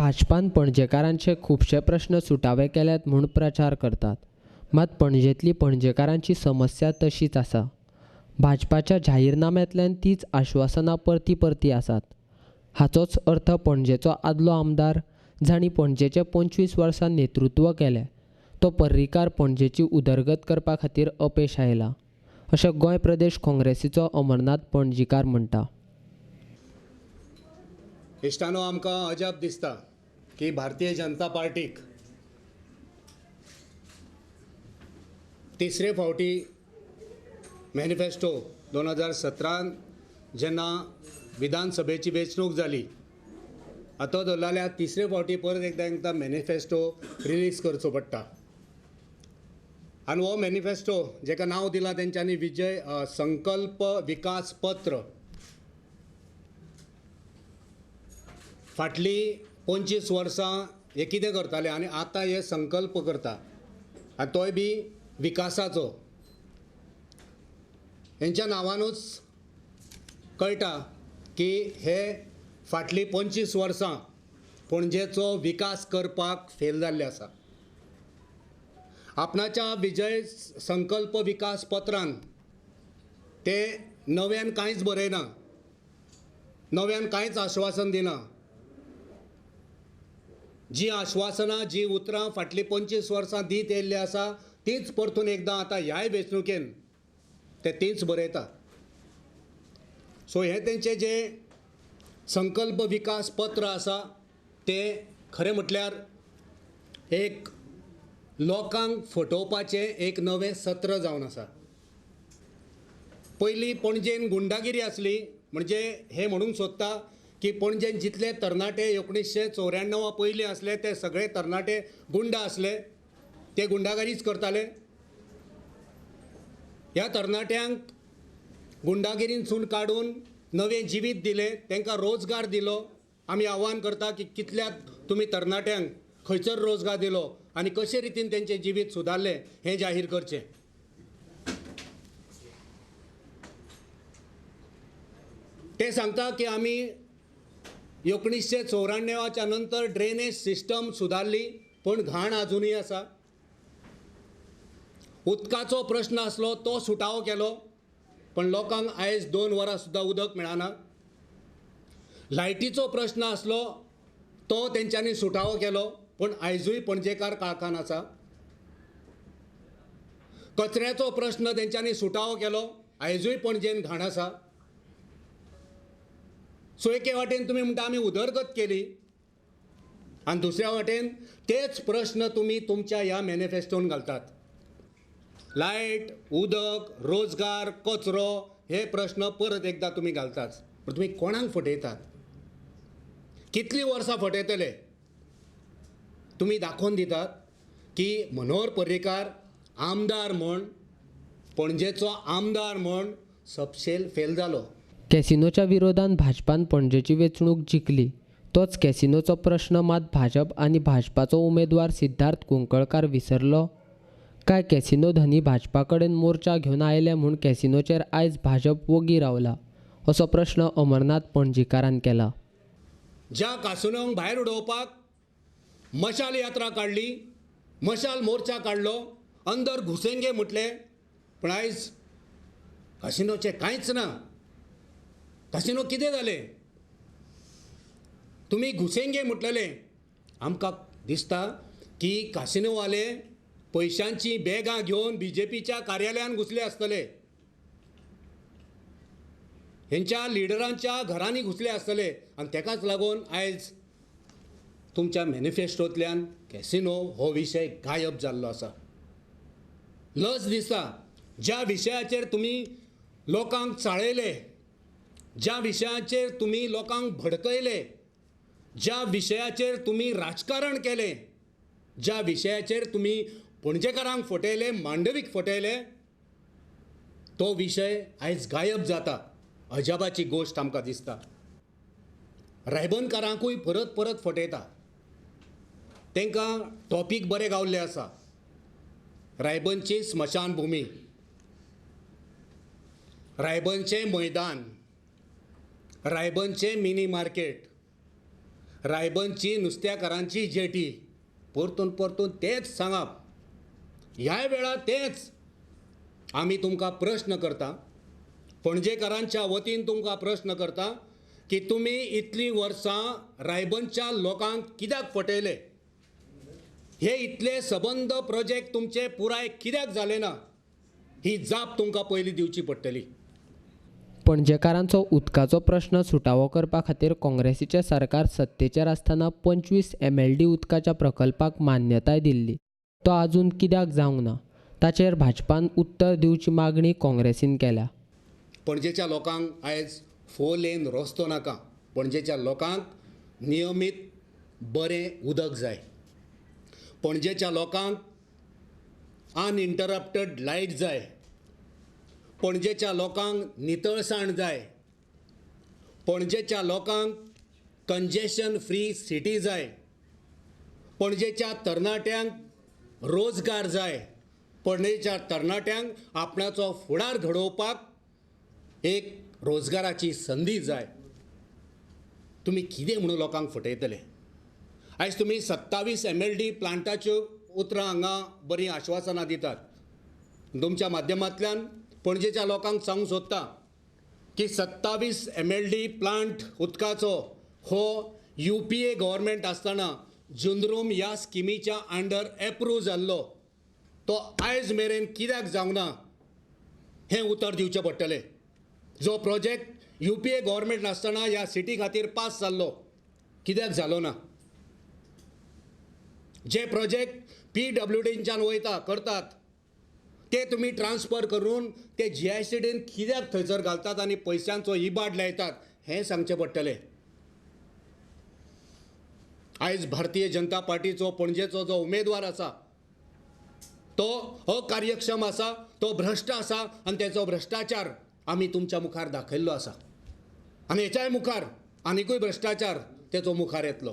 भाजपान पणजेकारांचे खुबशे प्रश्न सुटावे केल्यात म्हूण प्रचार करतात, मात पणजेंतली पणजेकारांची समस्या तशीच आसा. भाजपाच्या जाहीरनाम्यांतल्यान तीच आश्वासनां परती परती आसात. हाचोच अर्थ पणजेचो आदलो आमदार जांणी पणजेचें 25 वर्सां नेतृत्व केलें तो पर्रीकार पणजेची उदरगत करपा खातीर अपेश आयला अशें गोंय प्रदेश काँग्रेसीचो अमरनाथ पणजीकार म्हणटा. इश्टानो, आमकां अजाप दिसता की भारतीय जनता पार्टीक तिसरे फावटी मॅनिफेस्टो 2017 जेन्ना विधानसभेची वेंचणूक जाली आतां धरल्यार तिसरे फावटी परत एकदां एकदां मॅनिफेस्टो रिलीज करचो पडटा. आनी हो मॅनिफेस्टो जेका नांव दिलां तेंच्यांनी विजय संकल्प विकास पत्र, फाटलीं 25 वर्सां हे कितें करताले आनी आतां हे संकल्प करता आनी तोय बी विकासाचो. हेंच्या नांवानूच कळटा की हे फाटलीं 25 वर्सां पणजेचो विकास करपाक फेल जाल्ले आसा. आपणाच्या विजय संकल्प विकास पत्रान ते नव्यान कांयच बरयना, नव्यान कांयच आश्वासन दिना. जी आश्वासनां, जी उतरां फाटलीं 25 वर्सां दीत येयल्ली आसा तीच परतून एकदां आतां ह्याय वेंचणुकेन ते तीच बरयता. सो हें तेंचें जें संकल्प विकास पत्र आसा तें खरें म्हटल्यार एक लोकांक फटोवपाचें एक नवें सत्र जावन आसा. पयलीं पणजेन गुंडागिरी आसली, म्हणजे हे म्हणूंक सोदता की पणजेन जितले तरणाटे 1994 पयलीं आसले ते सगळे तरणाटे गुंडा आसले, ते गुंडागिरीच करताले. ह्या तरणाट्यांक गुंडागिरींसून काडून नवें जिवीत दिलें, तांकां रोजगार दिलो. आमी आव्हान करता की कितल्या तुमी तरणाट्यांक खंयसर रोजगार दिलो आनी कशे रितीन तेंचें जिवीत सुदारलें हें जाहीर करचें. ते सांगता की आमी 1994 नंतर ड्रेनेज सिस्टम सुदारली, पूण घाण आजुनूय आसा. उदकाचो प्रश्न आसलो तो सुटावो केलो, पण लोकांक आयज 2 वरां सुद्दां उदक मेळना. लायटीचो प्रश्न आसलो तो तेंच्यांनी सुटावो केलो, पूण आयजूय पणजेकार काळखान आसा. कचऱ्याचो प्रश्न तेंच्यांनी सुटावो केलो, आयजूय पणजेन घाण आसा. सो एके वाटेन तुमी म्हणटा आमी उदरगत केली आनी दुसऱ्या वाटेन तेच प्रश्न तुमी तुमच्या ह्या मॅनिफेस्टोन घालतात. लायट, उदक, रोजगार, कचरो हे प्रश्न परत एकदां तुमी घालतात. पूण तुमी कोणाक फटयतात? कितलीं वर्सां फटयतले? तुमी दाखोवन दितात की मनोहर पर्रीकार आमदार म्हूण, पणजेचो आमदार म्हूण सपशेल फेल जालो. कॅसिनोच्या विरोधान भाजपान पणजेची वेंचणूक जिखली, तोच कॅसिनोचो प्रश्न मात भाजप आनी भाजपाचो उमेदवार सिद्धार्थ कुंकळकार विसरलो काय? कॅसिनो धनी भाजपा कडेन मोर्चा घेवन आयले म्हूण कॅसिनोचेर आयज भाजप वोगी रावला असो प्रश्न अमरनाथ पणजीकारान केला. ज्या कासिनोंक भायर उडोवपाक मशाल यात्रा काडली, मशाल मोर्चा काडलो, अंदर घुसेंगे म्हटलें, पूण आयज कासिनोचें कांयच ना. कासिनो कितें जालें? तुमी घुसेंगे म्हटलेले, आमकां दिसता की कासिनोवाले पयशांची बॅगां घेवन बीजेपीच्या कार्यालयान घुसले आसतले, हेंच्या लिडरांच्या घरांनी घुसले आसतले आनी तेकाच लागून आयज तुमच्या मॅनिफेस्टोंतल्यान कॅसिनो हो विशय गायब जाल्लो आसा. लज दिसता ज्या विशयाचेर तुमी लोकांक चाळयले, ज्या विशयाचेर तुमी लोकांक भडकयले, ज्या विशयाचेर तुमी राजकारण केलें, ज्या विशयाचेर तुमी पणजेकारांक फटयले, मांडवीक फटयले, तो विशय आयज गायब जाता. अजाबाची गोश्ट आमकां दिसता. रायबनकारांकूय परत परत फटयता. तांकां टॉपीक बरे गावल्ले आसा, रायबनची स्मशानभुमी, रायबनचें मैदान, रायबनचें मिनी मार्केट, रायबनची नुस्त्याकारांची जेटी, परतून परतून तेंच सांगप, ह्याय वेळार तेंच. आमी तुमकां प्रश्न करता, पणजेकारांच्या वतीन तुमकां प्रश्न करता की तुमी इतलीं वर्सां रायबनच्या लोकांक कित्याक फटयले? हे इतले सबंद प्रोजेक्ट तुमचे पुराय कित्याक जाले ना? ही जाप तुमकां पयलीं दिवची पडटली. पणजेकारांचो उदकाचो प्रश्न सुटावो करपा खातीर काँग्रेसीचें सरकार सत्तेचेर आसतना 25 MLD उदकाच्या प्रकल्पाक मान्यताय दिल्ली, तो आजून कित्याक जावंक ना ताचेर भाजपान उत्तर दिवची मागणी काँग्रेसीन केल्या. पणजेच्या लोकांक आयज 4 लेन रस्तो नाका, पणजेच्या लोकांक नियमीत बरें उदक जाय, पणजेच्या लोकांक अनइंटरप्टेड लायट जाय, पणजेच्या लोकांक नितळसाण जाय, पणजेच्या लोकांक कंजेशन फ्री सिटी जाय, पणजेच्या तरणाट्यांक रोजगार जाय, पणजेच्या तरणाट्यांक आपणाचो फुडार घडोवपाक एक रोजगाराची संदी जाय. तुमी कितें म्हणून लोकांक फटयतले? आयज तुमी 27 MLD प्लांटाच्यो उतरां हांगा बरीं आश्वासनां दितात. तुमच्या माध्यमांतल्यान पणजेच्या लोकांक सांगूंक सोदता की 27 MLD plant उदकाचो हो UPA government आसतना जुंद्रूम ह्या स्किमीच्या अंडर एप्रूव जाल्लो, तो आयज मेरेन कित्याक जावंक ना हें उतर दिवचें पडटलें. जो प्रोजेक्ट UPA government आसतना ह्या सिटी खातीर पास जाल्लो, कित्याक जालो ना? जे प्रोजेक्ट PWDच्यान वयता करतात ते तुमी ट्रान्सफर करून ते GICDन कित्याक थंयसर घालतात आनी पयशांचो इबाड लायतात हें सांगचें पडटलें. आयज भारतीय जनता पार्टीचो पणजेचो जो उमेदवार आसा तो अकार्यक्षम आसा, तो भ्रश्ट आसा आनी तेचो भ्रश्टाचार आमी तुमच्या मुखार दाखयल्लो आसा आनी हेच्याय मुखार आनिकूय भ्रश्टाचार तेचो मुखार येतलो.